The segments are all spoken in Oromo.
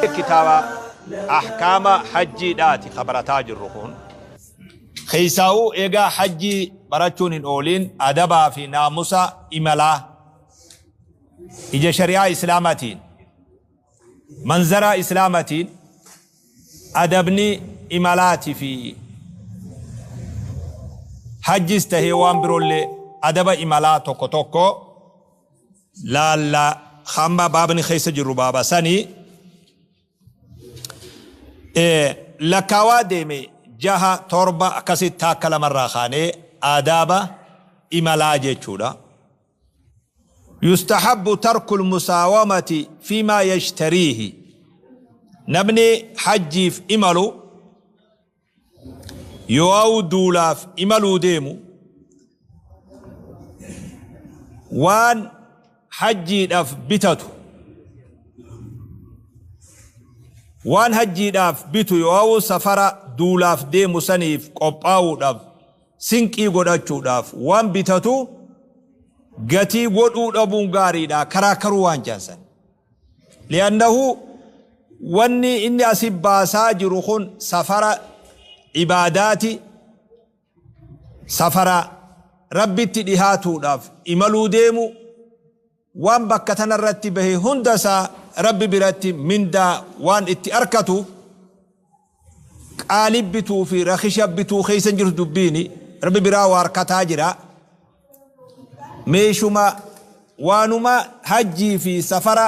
Kitaaba ahkaama hajjiidhaati ka barataa jirru kun. Keessaa'uu eegaa hajjii barachuun hin oolin adabaa fi naamusa imalaa ija shari'aa islaamatiin manzaraa islaamatiin adabni imalaati fi hajjis tahee waan biroollee adaba imalaa tokko tokko laalla. Hamma baabni keessa jirru baaba sanii lakkaawaa deeme jaha torba akkasitti taakka lamarraa kaanee aadaaba imalaa jechuudha. Yustahabbu tarkul musaawamati fiimaa yashtariihi. Namni hajjiif imalu yoo duulaaf imaluu deemu waan hajjiidhaaf bitatu, waan hajjiidhaaf bitu yoo safara duulaaf deemu saniif qophaa'uudhaaf sinqii godhachuudhaaf waan bitatu gatii godhuu dhabuun gaariidha, karaa karuu waan jaansan. Li'annahu wanni inni asi baasaa jiru kun safara ibaadaati, safara Rabbitti dhihaatuudhaaf imaluu deemu, waan bakka tanarratti bahe hunda isaa Rabbi biratti mindaa waan itti arkatuuf qaalii bituu fi rakisha bituu keessa hin jirtu dubbiini. Rabbi biraa waa harkataa jira. Meeshuma waanuma hajjii fi safara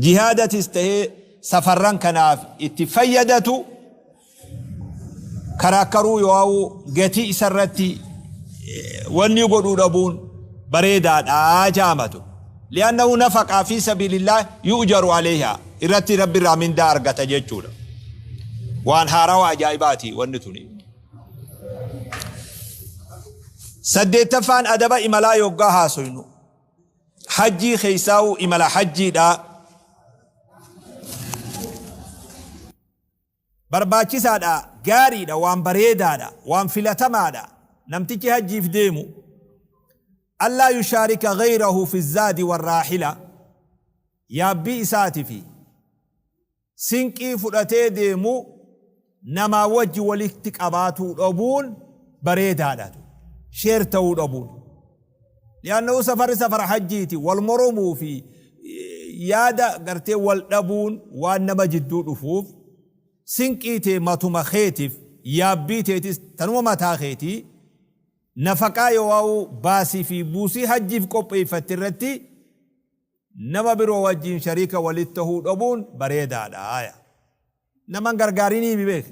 jihaadatis tahee safarran kanaaf itti fayyadatu karaakkaruu yoo gatii isarratti wanni godhuu dhabuun bareedaadha jaamatu. Li'annahu nafaqaa fi sabiilillah yu'jaru alayha, irratti Rabbi irraa mindaa argata jechuudha. Waan haarawa ajaa'ibaati wanni tuni. Saddeettaffaan adaba imalaa yoggaa haasoynu hajjii keessaa'u imala hajjiidha. Barbaachisaadha, gaariidha, waan bareedaadha, waan filatamaadha. Namtichi hajjiif deemu allaa yushaarika ghayrahu fi zaadi warraahila, yaabbii isaati fi sinqii fudhatee deemu namaa wajji walitti qabaatuu dhabuun bareedaadha. Share ta'uu dhabuun. Li'annahu safarri safara hajjiiti, wal moromuu fi yaada gartee wal dhabuun waan nama jidduu dhufuuf sinqii tee matuma keetiif, yaabbii teetis tanuma mataa keetii, nafaqaa yoo'aa'u baasii fi buusii hajjiif qopheeffatte irratti nama biroo wajjiin shariika walitti tahuu dhabuun bareedaadha. Nama hin gargaarinii beek.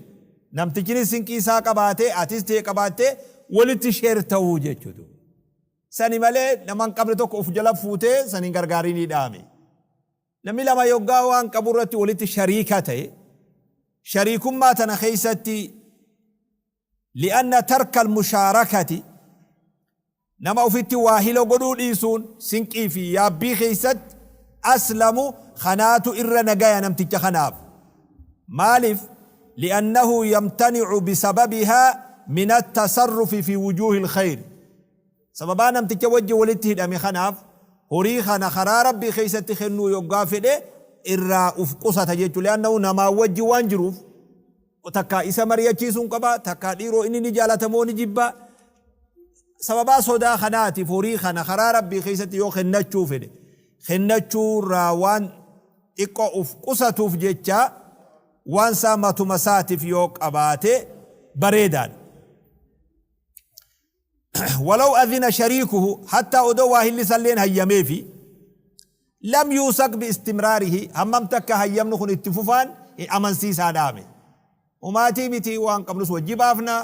Namtichinis sinqii isaa qabaatee atis tee qabaattee walitti share ta'uu jechuutu. Sani malee nama hin qabne tokko uf jala fuutee san hin gargaarinii dhaame. Namni lama yoggaa waan qabu irratti walitti shariika ta'e, shariikummaa tana keessatti li'anna tarka al-mushaarakati, nama ofitti waahila godhuu dhiisuun sinqii fi yaabbii keessatti, aslamu, kanaatu irra nagaya namticha kanaaf. Maaliif? Li'annahu yamtani'u bisababihaa min attasarrufi fi wujuuhi al-khayr. Sababaa namticha wajji walitti hidhame kanaaf horii kana karaa Rabbii keessatti kennuu yoggaa fedhe irraa uf qusata jechuudha. Li'annahu namaa wajji waan jiruuf takkaa isa mari'achiisuun qaba, takkaa dhiiroo inni ni jaalata moo ni jibba. Sababaa sodaa kanaatiif horii kana karaa Rabbii keessatti yoo kennachuu fedhe kennachuu irraa waan xiqqoo uf qusatuuf jecha waan isaa matuma isaatiif yoo qabaate bareedaadha. Walaw adhina shariikuhu, hattaa odoo waahilli isalleen hayyameefi, lam yuusaq bi istimraarihi, hammam takka hayyamni kun itti fufaan hin amansiisaa dhaame. Humaatii miti, waan qabnus wajji baafna,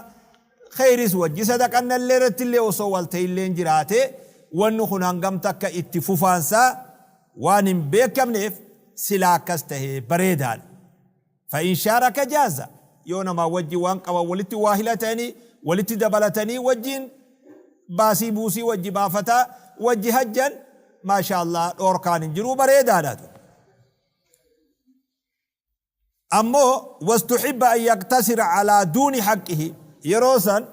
kheyris wajji sadaqannallee irrattillee osoo wal ta'illeen jiraate wanni kun hangam takka itti fufaansaa waan hin beekamneef silaa akkas tahee bareedaadha. Fa in shaaraka jaaza, yoo namaa wajji waan qaban walitti waahila ta'anii walitti dabalatanii wajjiin baasii buusii wajji baafataa wajji hajjan, maashaa Allah, dhoorkaan hin jiruu, bareedaadha. Ammoo wastuhibba an yaqtasira alaa duuni haqqihi, yeroo san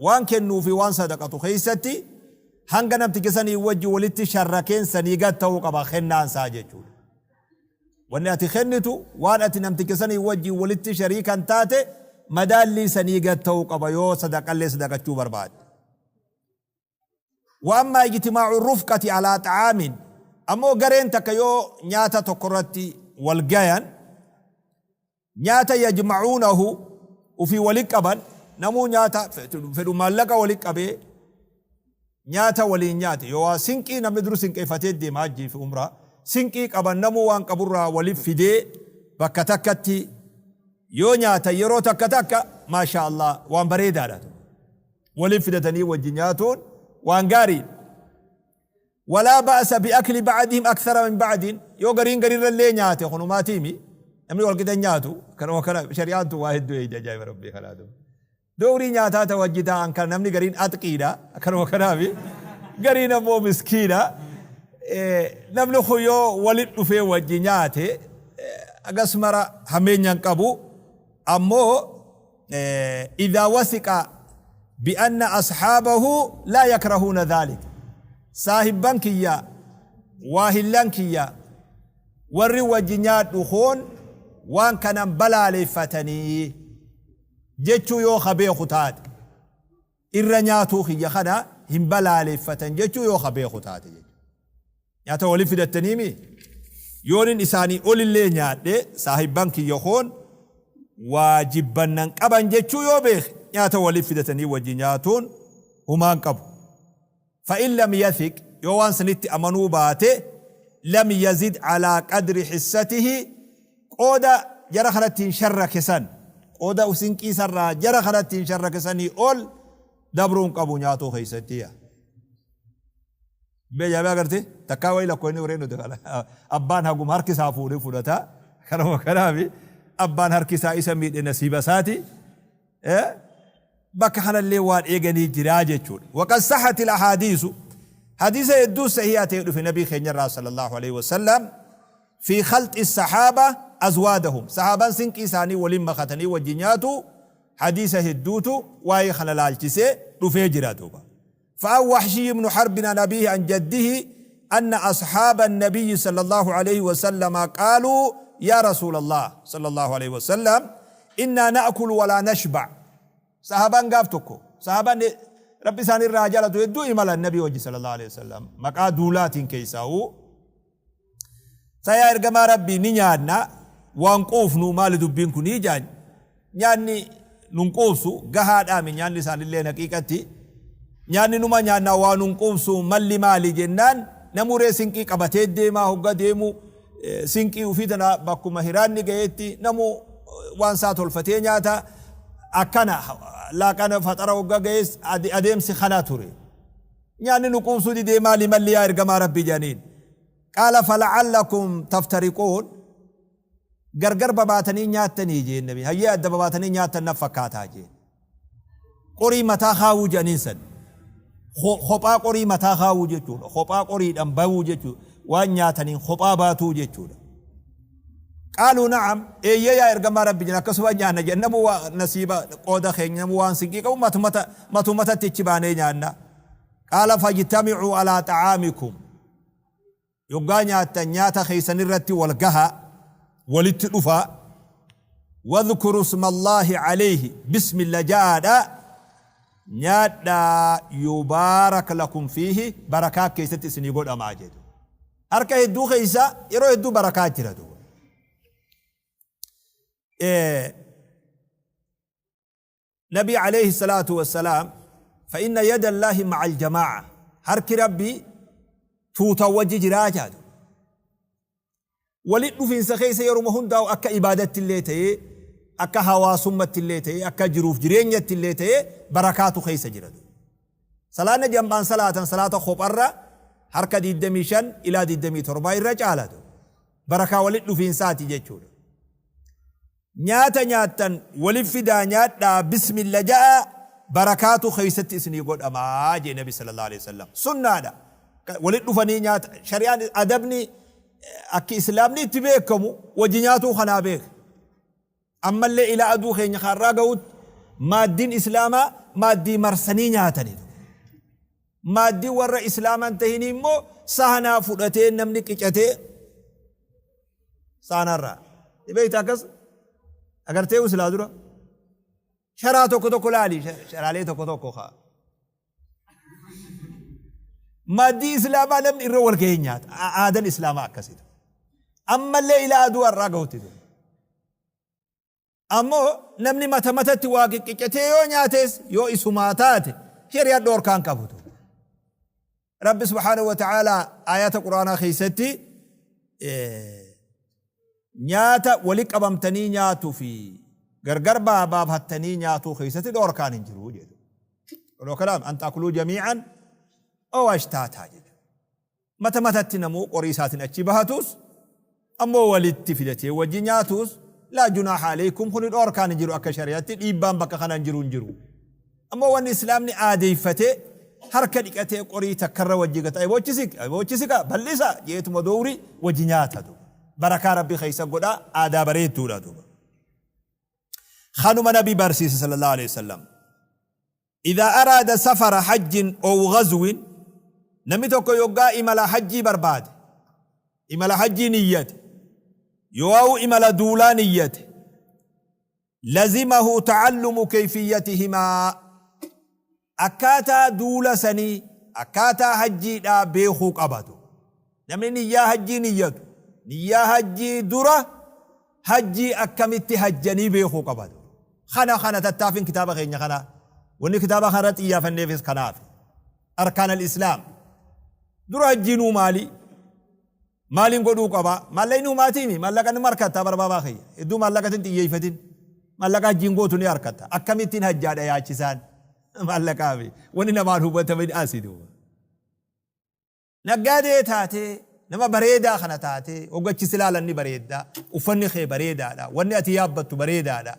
waan kennuu fi waan sadaqatu keessatti hanga namticha sanii wajji walitti sharrakeen sanii gad ta'uu qaba kennaan isaa jechuudha. Wanni ati kennitu waan ati namticha sanii wajjin walitti shariikan taate madaallii sanii gad ta'uu qaba yoo sadaqallee sadaqachuu barbaadde. Wa ammaa ijtimaa'u rufqati alaa xa'aamin, ammoo gareen takka yoo nyaata tokko irratti wal gayan, nyaata yajma'uunahu ufii wali qaban, namuu nyaata fedhu maallaqa wali qabee nyaata waliin nyaate, yoo waa sinqii namni dur sinqeeffatee deema hajjii fi umraa, sinqii qaban, namuu waan qaburraa wali fidee bakka takkatti yoo nyaatan yeroo takka takka, maasha Allah, waan bareedaadha. Wali fidatanii wajji nyaatuun waan gaariidha. Walaa ba'asa bi'akli ba'dihim akthara min ba'din, yoo gariin gariirrallee nyaate kunumaatiimi, namni wal qixa nyaatu. Kanuma kana shari'aan tun waa hedduu eeydi, ajaa'iba rabbii kanaatu. Dowrii nyaataa ta wajji taa'an kana namni gariin atqiidha, kanuma kanaafi gariin ammoo miskiina. Namni kun yoo walit dhufee wajji nyaate agas mara hammeenya hin qabu. Ammoo idhaa wasiqa bi'anna ashaabahu laa yakrahuuna dhaalik, saahibban kiyya, waahillan kiyya, warri wajji nyaadhu kun waan kanan balaaleeffatanii jechuu yoo ka beeku taate, irra nyaatuu kiyya kana hin balaaleeffatan jechuu yoo ka beeku taate jechuudha. Nyaata wali fidattaniimi yoonin isaanii olillee nyaadhe saahibban kiyya kun waa jibbannan qaban jechuu yoo beeke, nyaata wali fidatanii wajji nyaatuun humaan qabu. Fa'in lam yathiq, yoo waan sanitti amanuu baate, lam yazid alaa qadri hissatihi, qooda jara kanatti hin sharrake san, qooda sinqii sarraa jara kanatti hin sharrake sanii ol dabruun qabu nyaatuu keessatti. Bee jaabee agarte takkaa wayi lakkoo inni warreen nuti kana abbaan haguma harki isaa fuudhee fudhata. Kanuma kanaafi abbaan harki isaa isa miidhe nasiiba isaati. Bakka kanallee waan eeganii jiraa jechuudha. Waqad sahatil ahaadiisu, hadiisa hedduu sahiha ta'e dhufe nabii keenyarraa sallallahu alaihi wasallam fi khalxi sahaaba azwaadahum, sahaabaan sinqii isaanii waliin makatanii wajji nyaatu, hadiisa hedduutu waa'ee kana laalchisee dhufee jira duuba. فعن وحشي بن حرب عن أبيه عن جده أن أصحاب النبي صلى الله عليه وسلم قالوا يا رسول الله صلى الله عليه وسلم إنا نأكل ولا نشبع. صحابان gaaf tokko, sahaabaan rabbi isaan irraa jaalatu hedduu imala nabi wajji sallallahu alaihi wasallam maqaa duulaatiin keessaa'u, Sayaa ergamaa rabbii, ni nyaanna waan quufnu, maali dubbiin kunii jaan, nyaanni nun quubsu gahaadhaami, nyaanni isaanillee haqiiqatti nyaanni numa nyaannaa waa nun quubsu, malli maali jennaan, namuree sinqii qabatee deemaa, hogga deemu sinqii ufii tana bakkuma hiraanni gaheetti namu waan isaa tolfatee nyaata. Akkana laaqana faxara hogga gahees adeemsi kana ture. Nyaanni nu quubsuu didee, maali malli yaa ergamaa rabbii jedhaniin. Qaala fala'allakum taftariquun, gargar babaatanii nyaattanii jeen nabi, hayyee adda babaatanii nyaattan naf fakkaataa jeen. Qorii mataa kaawuu jedhaniin san, kophaa qorii mataa kaawuu jechuudha, kophaa qoriidhaan bayuu jechuudha, waan nyaataniin kophaa baatuu jechuudha. Qaaluu na'am, eeyyee yaa ergamaa rabbi jenna, akkasuma nyaanna jenna, namu waa nasiiba qooda keenya, namu waan sinqii qabu matumata matumatatti ichi baanee nyaanna. Qaala fajtamicuu alaa xa'aamikum, yoggaa nyaattan nyaata keessan irratti wal gahaa, walitti dhufaa, wadhkuru ismallaahi alayhi, bismilla ja'aadha nyaadhaa, yubaarak lakum fiihi, barakaa keessatti isinii godhamaa jedhu. Harka hedduu keessa yeroo hedduu barakaa jira duuba. Nabi alayhi salaatu wassalaam, fa inna yada Allaahi ma'a aljamaa'a, harki rabbii tuutan wajji jiraa jaadu. Walit dhufiinsa keessa yeruma hundaa'u, akka ibaadatti illee ta'ee, akka hawaasummatti illee ta'ee, akka jiruuf jireenyatti illee ta'ee, barakaatu keessa jira. Salaanna jam'aan salaatan salaata kopharra harka 25 ilaa 27 irra caalatu. Barakaa walit dhufiinsaati jechuudha. Nyaata nyaattan walif fidaa nyaadhaa, bismilla ja'a, barakaatu keessatti isinii godhamaa jee nabi sallallahu alaihi wasallam. Sunnaadha. Walit dhufanii nyaata shari'aan adabni akki islaamni itti beekamu wajji nyaatuu kanaa beeka. Ammallee ila aduu keenya kaarraa ga'utti maaddiin islaamaa maaddii marsanii nyaatanii. Maaddii warra islaaman tahinii immoo sahanaa fudhatee namni qicatee. Saanarraa. Ni beekta akkas agartee silaa dura. Sharaa tokko tokko laali sharaalee tokko tokko kaa. Maaddii islaamaa namni irra wal gahee nyaata. Aadan islaamaa akkasitu. Ammallee ilaa aduu har'aa gahutti. Ammoo namni mata matatti waa qiqqicatee yoo nyaates yoo isumaa taate shari'aan dhoorkaan qabutu. Rabbi subhaanahu wa ta'aalaa aayata quraanaa keessatti nyaata wali qabamtanii nyaatuu fi gargar baafattanii nyaatuu keessatti dhoorkaan hin jiru jedhu. Waloo kalaam an ta'kuluu jamii'an aw ashtaataa jedhu. Mata matatti namuu qorii isaatiin achi bahatus ammoo walitti fidatee wajji nyaatus laa junaaha aleykum kuni dhoorkaan hin jiru akka shari'atti dhiibbaan bakka kana hin jiru hin jiru. Ammoo wanni islaamni aadeeffatee harka dhiqatee qorii takkarra wajji gata boochisika bal'isa jeetuma dowri wajji nyaata duuba. Barakaa rabbi keessa godha aadaa bareedduudha duuba. Kanuma nabi barsiise sallallahu alaihi wasallam. Idhaa araada safara hajjin ow ghazwin, namni tokko yoggaa imala hajjii barbaade, imala hajjii niyyate, yooawu imala duulaa niyyate, lazimahu ta'allumu keyfiyyatihimaa, akkaataa duula sanii, akkaataa hajjiidhaa beekuu qabatu. Namni niyyaa hajjii niyyatu, niyyaa hajjii dura Hajjii akkamitti hajjanii beekuu qaba. Kana kana tattaafin kitaaba keenya kanaa. Wanni kitaaba kana irratti xiyyaaffanneefis kanaafi. Arkaan al-Islaam. Dura hajjiinuu maali? Maaliin godhuu qaba? Maallaqni humaatiimi. Maallaqa ni markatta barbaabaa kiyya. Hedduu maallaqatti hin xiyyeeffatin. Maallaqa hajjiin gootu ni harkatta. Akkamittiin hajjaadha yaachisaan? Maallaqaafi. Wanni namaan hubatamin asi duuba. Naggaadee taatee, nama bareedaa kana taatee, hogga achi si laalan ni bareedda, uffanni kee bareedaadha, wanni ati yaabbattu bareedaadha.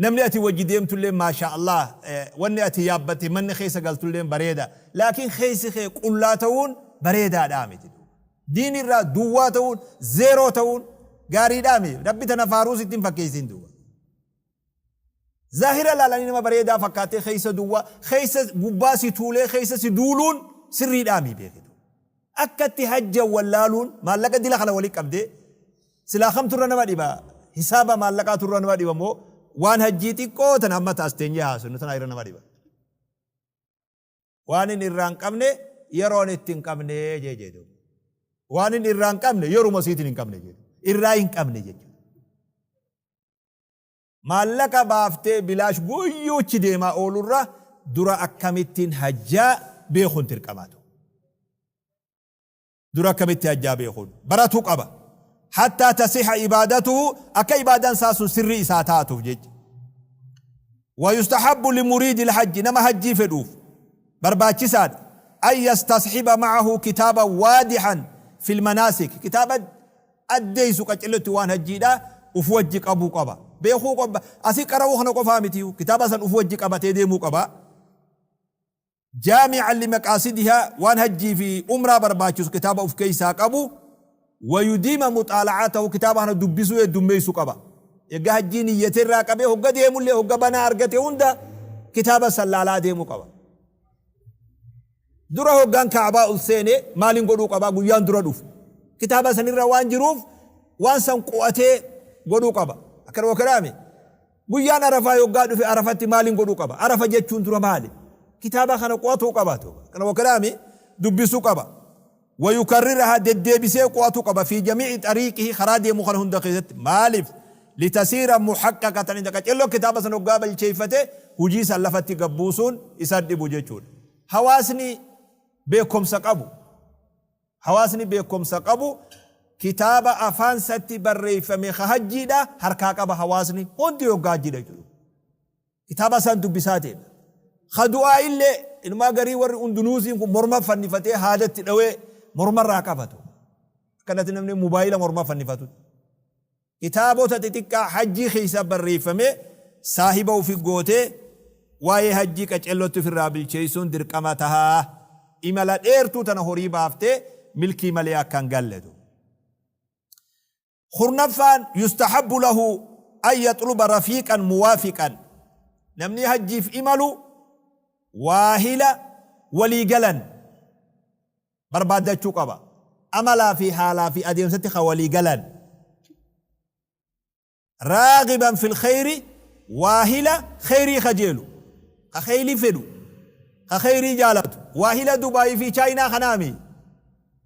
Namni ati wajji deemtulleen maashaa Allah, wanni ati yaabbatte manni keessa galtulleen bareeda. Laakiin keessi kee qullaa ta'uun bareedaadhaa miti. Diin irraa duwwaa ta'uun, zeeroo ta'uun gaariidhaa miti. Rabbi tana faaruu sitti hin fakkeessin duuba. Zaahira laalanii nama bareedaa fakkaattee keessa duwwaa, keessa gubbaa si tuulee keessa si duuluun sirriidhaa mii beekitu. Akka itti hajjan wallaaluun maallaqa dila kana walitti qabdee silaa kamtu irra nama dhiba hisaaba maallaqaatu irra nama dhiba moo waan hajjii xiqqoo tana amma taas teenyee haasofnu tana irra nama dhiba. Waan inni irraa hin qabne yeroon itti hin qabne jee jedhu. Waan inni irraa hin qabne yeruma isiitiin hin qabne jedhu. Irraa hin qabne jechuudha. Maallaqa baaftee bilaash guyyuuchi deemaa oolurra dura akkamittiin hajjaa beekuun dirqamaatu. Dura akkamitti hajjaa beekuun baratuu qaba. Hattaa tasiha ibaadatuhu akka ibaadaan isaa sun sirrii isaa taatuuf jecha. Wayustahabbu limuriidil hajji nama hajjii fedhuuf barbaachisaadha. An yastashiba ma'ahu kitaaba waadihan fil manaasik kitaaba addeessu qacellotti waan hajjiidha uf wajji qabuu qaba. Beekuu qaba. Asii qara'uu kana qofaa miti. Kitaaba san uf wajji qabatee deemuu qaba. Jaami'an limaqaasidihaa waan hajjii fi umraa barbaachisu kitaaba uf keessaa qabu. Wayudiima muxaala'atahu kitaaba kana dubbisuu heddummeessu qaba. Egaa hajjii niyyate irraa qabee hogga deemullee hogga banaa argate hunda kitaaba san laalaa deemuu qaba. Dura hoggaan Ka'abaa ol seene maaliin godhuu qaba guyyaan dura dhufe. Kitaaba sanirra waan jiruuf waan san qu'atee godhuu qaba. Akkana wakalaame. Guyyaan Arafaa yoggaa dhufe Arafatti maaliin godhuu qaba? Arafa jechuun dura maali? Kitaaba kana qu'atuu qaba. Akkana wakalaame dubbisuu qaba. Wayukarrirahaa deddeebisee qu'atuu qaba fi jamii'i xariiqihi karaa deemu kana hunda keessatti maaliif? Litasiira muhaqqaqatan inda qacello kitaaba san hoggaa bilcheeffate hujii san lafatti gabbuusuun isan dhibu jechuudha. Hawaasni beekomsa qabu hawaasni beekomsa qabu kitaaba afaan satti barreeffame ka hajjiidha harkaa qaba hawaasni hundi hoggaa hajjiidha jechuudha. Kitaaba isaan dubbisaa deema. Ka du'aa illee inumaa garii warri undunuusiin kun morma fannifatee haadatti dhawee mormarraa qabatu. Akkanatti namni mobaayila morma fannifatu. Kitaabota xixiqqaa hajjii keessa barreeffame saahiba ofi gootee waa'ee hajjii qacellotti ofirraa bilcheessuun dirqama taha. Imala dheertuu tana horii baaftee milkii malee akka hin galletu. Kurnaffaan yustahabbu lahu an yaxluba rafiiqan muwaafiqan namni hajjiif imalu waahila walii galan barbaaddachuu qaba. Amalaa fi haalaa fi adeemsatti ka walii galan. Raagiban fil kheyri, waahila kheyrii kajeelu, ka kheyrii fedhu, ka kheyrii jaalatu, waahila Dubaayii fi Chaayinaa kanaami,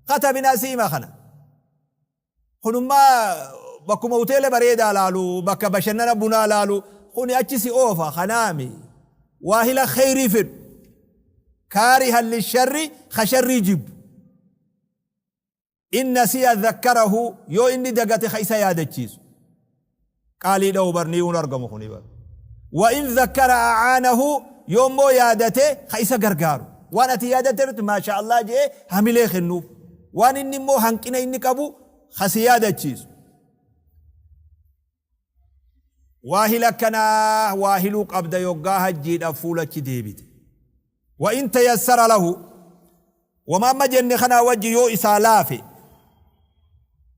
katabinaa siima kana. Kunummaa bakkuma hoteela bareedaa laalu, bakka bashannana bunaa laalu, kuni achi si oofa kanaami. Waahila kheyrii fedhu, kaarihan lisharri, ka sharrii jibbu. In nasiya dhakkarahu, yoo inni dagate ka isa yaadachiisu. Qaalii dha'u bar ni un argamu kuni bar. Wa in dhakkara a'aanahu, yoo immoo yaadate ka isa gargaaru. Waan ati yaadatte irratti maasha Allah je'ee hamilee kennuuf. Waan inni immoo hanqina inni qabu ka si yaadachiisu. Waahila akkanaa waahiluu qabda yoggaa hajjiidhaaf fuulachi deebite. Wa in tayassara lahu, wama amma jenne kanaa wajji yoo isaa laafe,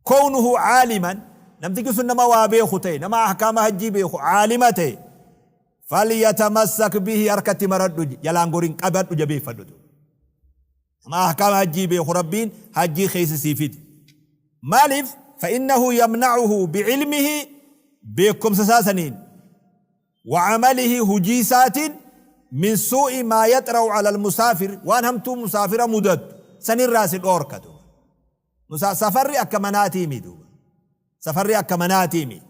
kownuhu caaliman, namtichi sun nama waa beeku ta'e, nama ahkaama hajjii beeku caalima ta'e, falyatamassak bihi, harkatti maradhu, jalaan gorin qabadhu, jabeeffadhu. Nama ahkaama hajjii beeku Rabbiin hajjii keessa sii fide. Maaliif? Fa'innahu yamna'uhu bi'ilmihi, beekumsa isaa saniin, wa camalihi, hujii isaatiin, min suu'i maa yaxra'u ala almusaafir, waan hamtuu musaafira mudattu sanirraa si dhoorka duuba. Musa safarri akka manaatiimi duuba. Safarri akka manaatiimi.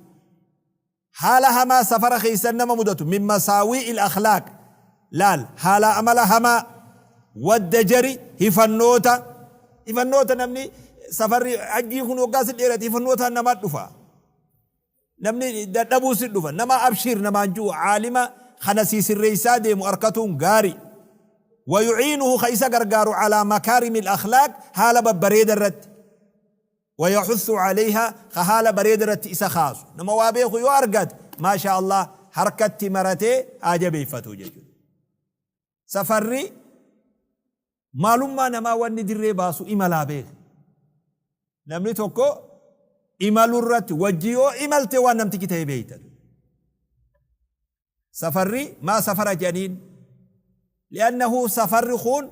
Haala hamaa safara keessan nama mudatu, min masaawi'il akhlaaq, laal haala amala hamaa, waddajari, hifannoota hifannoota, namni safarri hajjii kun waggaa si dheerate hifannootaan nama dhufa, namni dadhabuu si dhufa. Nama abshiir namaan ji'u, caalima kana sii sirreessaa deemu arkatuun gaari. Wayuciinuhu, ka isa gargaaru, calaa makaarimil akhlaaq, haala babbareeda irratti, wayaxuthu calayhaa, ka haala bareeda irratti isa kaasu. Nama waa beeku yoo argate, maasha Allah, harkatti maratee haa jabeeffatu jechuudha. Safarri maalummaa namaa wanni dirree baasu imalaa beeka. Namni tokko imalu irratti wajji yoo imalte waan namtichi ta'e beekta. Safarri maa safara jedhaniin? Li'annahu safarri kun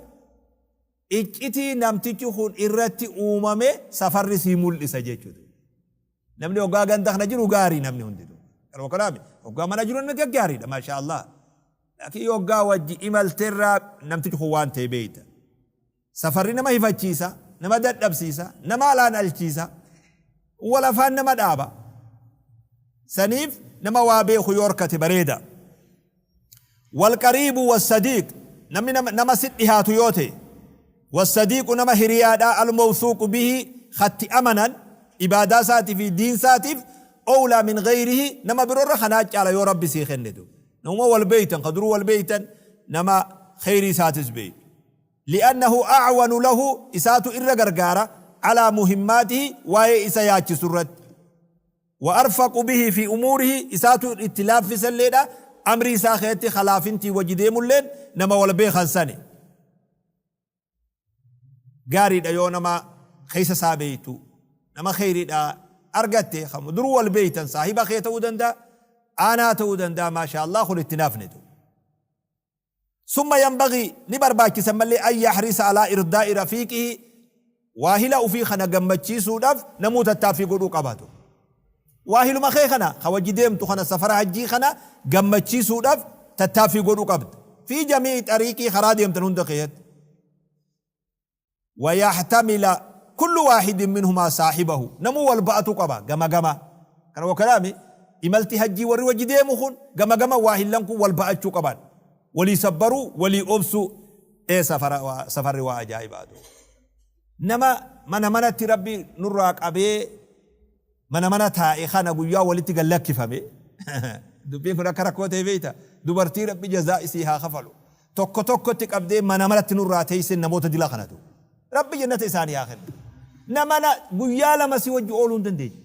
iccitii namtichi kun irratti uumame safarri sii mul'isa jechuudha. Namni hoggaa ganda kana jiru gaarii, namni hundinuu. Kanuma kanaami hoggaa mana jiru namni gaggaariidha, maashaa Allah. Laakiin hoggaa wajji imalteerraa namtichi kun waan ta'e beekta. Safarri nama hifachiisa, nama dadhabsiisa, nama alaan alchiisa, wal afaan nama dhaaba. Saniif nama waa beeku yoo horkate bareeda. Walqariibu wassadiiq, namni nama si dhihaatu yoo ta'e, wassadiiqu, nama hiriyaadhaa, almawthuuqu bihi, katti amanan ibaadaa isaatii fi diin isaatiif, owlaa min gayrihi, nama biroorra kanaa caala yoo Rabbi sii kenne duuba. Namuma wal beeytan, ka duruu wal beeytan, nama kheyrii isaatis beeytu. Li'annahu a'wanu lahu, isaatu irra gargaara, alaa muhimmaatihi, waa'ee isa yaachisu irratti. Wa arfaqu bihi fi umuurihi, isaatu itti laaffisalleedha amrii isaa keessatti, ka laafintii wajji deemulleen nama wal beekan sani. Gaariidha yoo nama keessa isaa beeytu, nama kheyriidha argatte, kan duruu wal beeytan, saahiba kee ta'uu danda'a, aanaa ta'uu danda'a, maasha Allah, kun itti naafne. Summa yanbagii, ni barbaachisa mallee, an yahrisa alaa irdaa'i rafiiqihi, waahila ufii kana gammachiisuudhaaf namuu tattaaffii godhuu qabaatu. Waahiluma kee kana ka wajji deemtu kana safara hajjii kana gammachiisuudhaaf tattaaffii godhuu qabda. Fi jamii'i xariiqii, karaa deemtan hunda keessatti. Wayahtamila kullu waahidin minhumaa saahibahu, namuu wal ba'atu qaba gama gama. Kana wakalaami imalti hajjii warri wajji deemu kun gama gama waahillan kun wal ba'achuu qaban, walii sabbaruu, walii obsuu. Ee safara safarri waa ajaa'ibaatu. Nama mana manatti Rabbi nurraa qabee mana mana taa'e kana guyyaa walitti gad lakkifame. Dubbiin kun akka rakkoo ta'e beekta. Dubartii Rabbi jazaa isii haa kafalu, tokko tokkotti qabdee mana manatti nurraa teessee namoota dila kanatu. Rabbi jannata isaanii haa kennu. Nama guyyaa 2 si wajji ooluu hin dandeenye.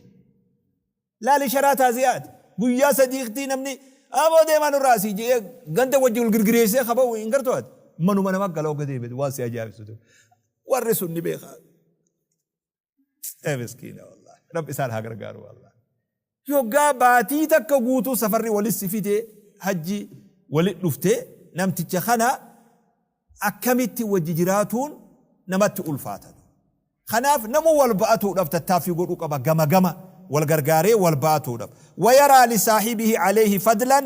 Laali sharaa taaziyaati. Guyyaa sadiitti namni aboo deemaa nurraa asii je'ee ganda wajji wal girgireessee kaba'u hin gartuu ati. Manuma nama gala hogga deeme waan si ajaa'ibsitu. Warri sun ni beekaa. Ee miskiina wallahi. Rabbi isaan haa gargaaru wallahi. Yoggaa baatii takka guutuu safarri walis si fide, hajji walit dhufte, namticha kana akkamitti wajji jiraatuun namatti ulfaata. Kanaaf namuu wal ba'atuudhaaf tattaaffii godhuu qaba, gama gama wal gargaaree wal ba'atuudhaaf. Wayaraa lisaahibihi alayhi fadlan,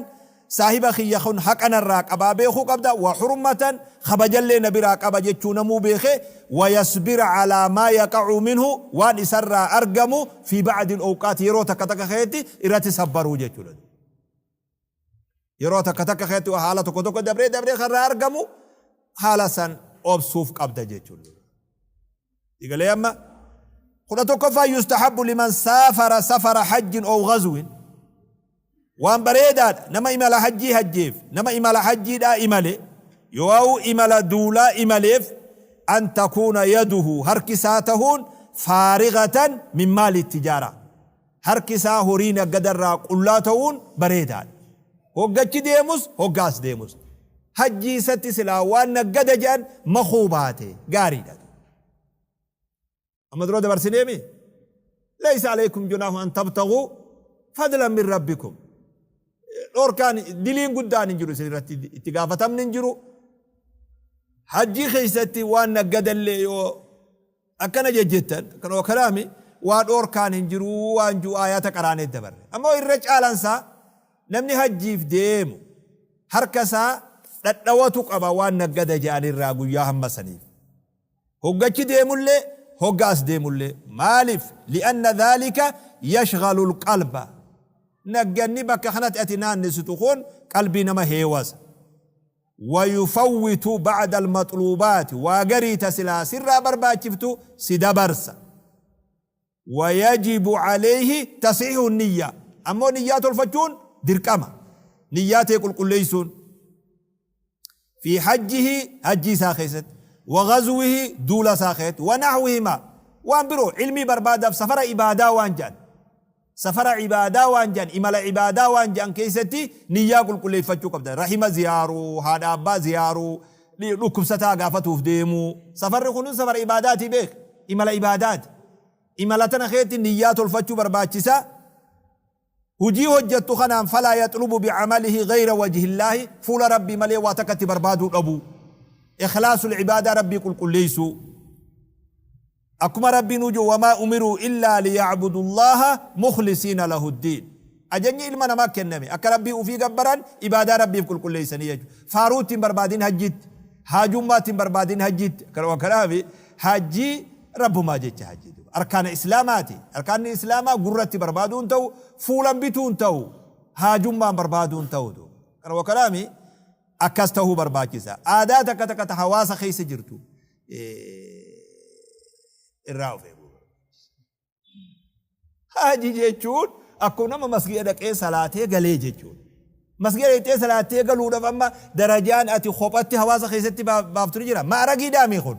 saahiba kiyya kun haqa narraa qabaa beekuu qabda, wa hurmatan, kabajallee na biraa qaba jechuu namuu beekee, wayasbira calaa maa yaqa'u minhu, waan isarraa argamu, fi ba'di al-awqaat, yeroo takka takka keessatti irratti sabbaruu jechuudha. Yeroo takka takka keessatti haala tokko tokko dabree dabree kan irraa argamu haala san obsuuf qabda jechuudha. Igalee amma 11ffaa, yustahabbu liman saafara safara hajjin ow ghazwin, waan bareedaadha nama imala hajjii hajjeef, nama imala hajjiidhaa imale yoo imala duulaa imaleef, an takuuna yaduhu, harki isaa tahuun, faarigatan min maali tijaara, harki isaa horii naggadarraa qullaa ta'uun bareedaadha. Hoggachi deemus hoggaas deemus. Hajjii isatti silaa waan naggada jedhan makuu baate gaariidha. Amma dura dabarsineemi? Laysa alaykum junaahu an tabtaguu fadlan min rabbikum. Dhorkaan diliin guddaan hin jiru isin irratti, itti gaafatamni hin jiru. Hajjii keessatti waan naggadallee yoo akkana jejjettan kan kalaami waa dhoorkaan hin jiruu waan jiru aayaata qaraanee dabarre. Ammoo irra caalansaa namni hajjiif deemu harka isaa dhadhawatu qaba waan naggada je'anirraa guyyaa hamma saniif. Hoggachi deemullee hogga as deemullee. Maaliif? Li'anna dhaalika yashghalu alqalba. Nagganni bakka kanatti ati naannessitu kun qalbii nama heewasa. Wayufawwitu ba'da almaxluubaati, waa garii ta silaa sirraa barbaachiftu si dabarsa. Wayajibu alayhi tasiihu niyya, ammoo niyyaa tolfachuun dirqama, niyyaa tee qulqulleeysuun, fi hajjihi, hajjii isaa keessatti, wa ghazwihi, duula isaa keessatti, wa nahwihimaa, waan biroo ilmii barbaadaaf safara ibaadaa waan jedhan. Safara ibaadaa waan jedhan, imala ibaadaa waan jedhan keessatti niyyaa qulqulleeffachuu qabda. Rahima ziyaaruu, haadha abbaa ziyaaruu, dhukkubsataa gaafatuuf deemuu. Safarri kun safara ibaadaatii beek. Imala ibaadaati. Imala tana keetti niyyaa tolfachuu barbaachisa. Hujii hojjettu kanaan falaa yaxlubu bicamalihi gayra wajhillaahi, fuula Rabbii malee waa takka itti barbaaduu dhabuu. Ikhlaasul ibaadaa Rabbii qulqulleessuu. Akkuma Rabbiin uu jedhu, wamaa umiruu illaa liya'budullaaha mukhlisiina lahuddiin. Ajajni ilma namaa kenname akka Rabbii ufii gabbaran, ibaadaa Rabbiif qulqulleessanii jechuudha. Faaruu itti hin barbaadin hajjiitti, haajummaa itti hin barbaadin hajjiitti. Kanaaf hajjii Rabbumaa jecha hajjii duuba. Arkaana Islaamaati. Arkaanni Islaamaa gurratti barbaaduu hin ta'u, fuulan bituu hin ta'u, haajummaan barbaaduu hin ta'u duuba. Kanaaf akkas ta'uu barbaachisa. Aadaa takka takka ta hawaasa keessa jirtu irraa of eeguu barbaachisa. Haji jechuun akkuma nama masgiida dhaqee salaatee galee jechuudha. Masgiida dhaqxee salaattee galuudhaaf amma darajaan ati kophatti hawaasa keessatti baaftu ni jira. Ma'aragii daamii kun.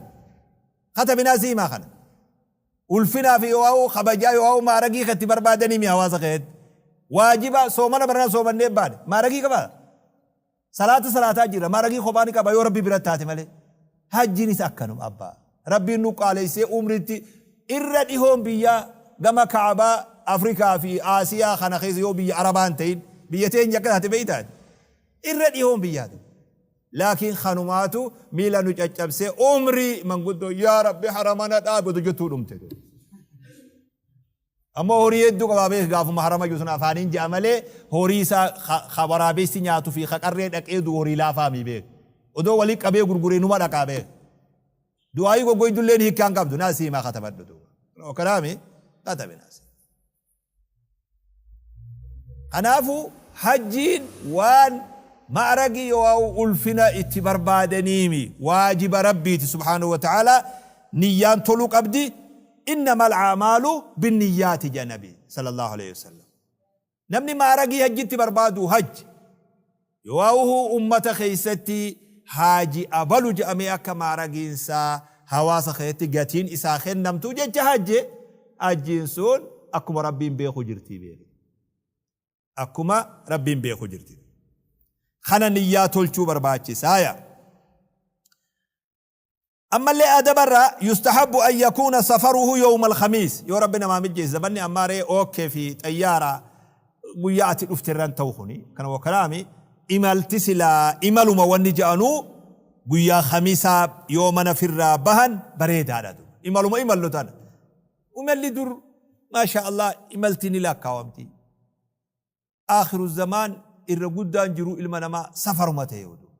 Katabinaa si himaa kana. Ulfinaa fi yoo kabajaa yoo ma'aragii kan itti barbaadanii mi hawaasa keessatti. Waajiba soomana barana soomannee baane. Ma'aragii qabaa? Salaata salaataa jirra. Maaragii kophaa ni qaba yoo Rabbi bira taate malee. Hajjiinis akkanuma abbaa. Rabbiin nu qaaleessee umritti irra dhihoon biyyaa gama Ka'abaa Afrikaa fi Aasiyaa kana keessa yoo biyya Arabaa hin ta'in biyya teenya akka taate beektaati. Irra dhihoon biyyaati. Laakiin kanumaatu miila nu caccabsee umrii manguddoo yaa Rabbi haramana dhaabi jettuu dhumte. Ammoo horii hedduu qabaa beeki, gaafuma harama jiru sun afaaniin je'a malee horii isaa ka waraabessi nyaatu fi ka qarree dhaqee du'u horii laafaa mii beeki. Odoo wali qabee gurguree numa dhaqaa beeki. Du'aayii goggoydulleen hiikkaa hin qabdu naa sii himaa katabadhu duuba. Kanaami katabi naa sii. Kanaafu hajjiin waan ma'ragii yoo ulfina itti barbaadaniimi, waajiba Rabbiiti subhaanahu wa ta'aalaa, niyyaan toluu qabdi. Innamal a'maalu binniyyaati jedha Nabi sallallahu alayhi wasallam. Namni ma'ragii hajjitti barbaadu hajji yoo ummata keessatti haaji abalu jedhamee akka ma'ragiinsaa hawaasa keessatti gatiin isaa kennamtu jecha hajje, hajjiin sun akkuma Rabbiin beeku jirtii beeki. Akkuma Rabbiin beeku jirti. Kana niyyaa tolchuu barbaachisaaya. Ammallee adabarraa, yustahabbu an yakuuna safaruhu yawma alkhamiis, yoo Rabbi namaa mijjeesse, zamanni ammaa ree ookkee fi xayyaara guyyaa ati dhufte irran ta'u kuni kana wakalaami imalti silaa imaluma wanni ja'anuu guyyaa khamisaa yoo mana firraa bahan bareedaadha duuba. Imaluma imallu tana imalli dur maasha Allah imalti ni lakkaawamti. Aakhiru zamaan irra guddaan jiruu ilma namaa safaruma ta'e oduu.